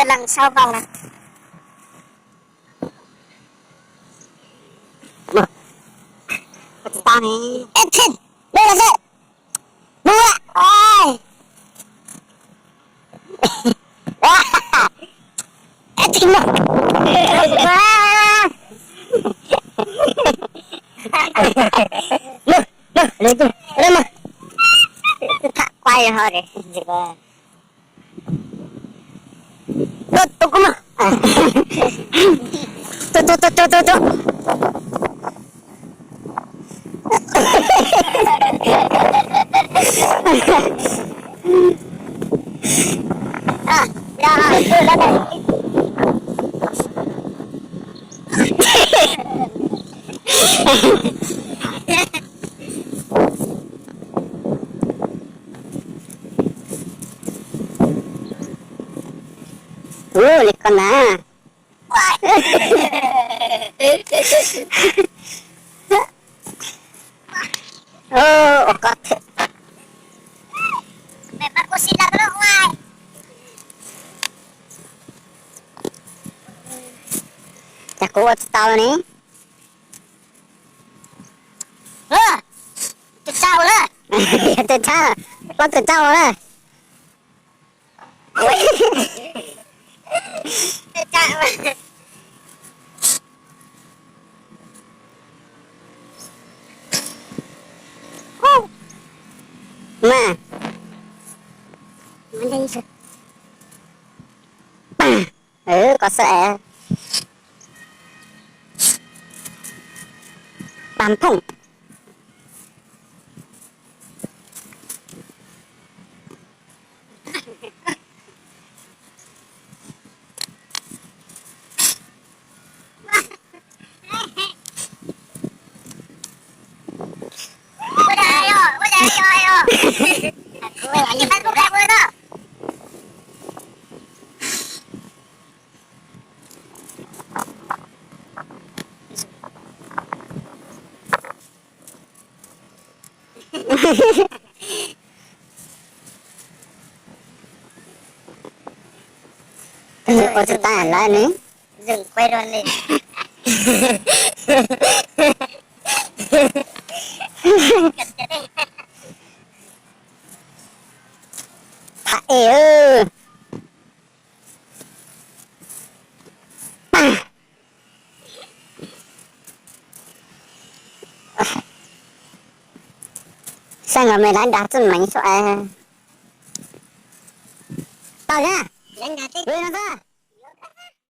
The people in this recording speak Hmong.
Koj lees sau vau na. Mus. Koj tsis tau ne. Ej, thim, mus lawm xwb. Mus lawm. Ej. Ej, thim mus. Mus, mus, mus, mus. Tham quaj ho de. Tuaj, tuaj kuv mas. Tuaj, tuaj, tuaj, tuaj, tuaj, tuaj. Ua li ko na. Ua ko thwm. Cas kuv ua tsis tau li ne. Tus tsau na. Tus tsau, plaub tus tsau na. Mas. Ko xwb es. Pam phooj. Ua tsis tau lawm ne. Tham es. Xaj nkaus me lab nrad txuj meev xwb es. Tau na. Ua no xwb.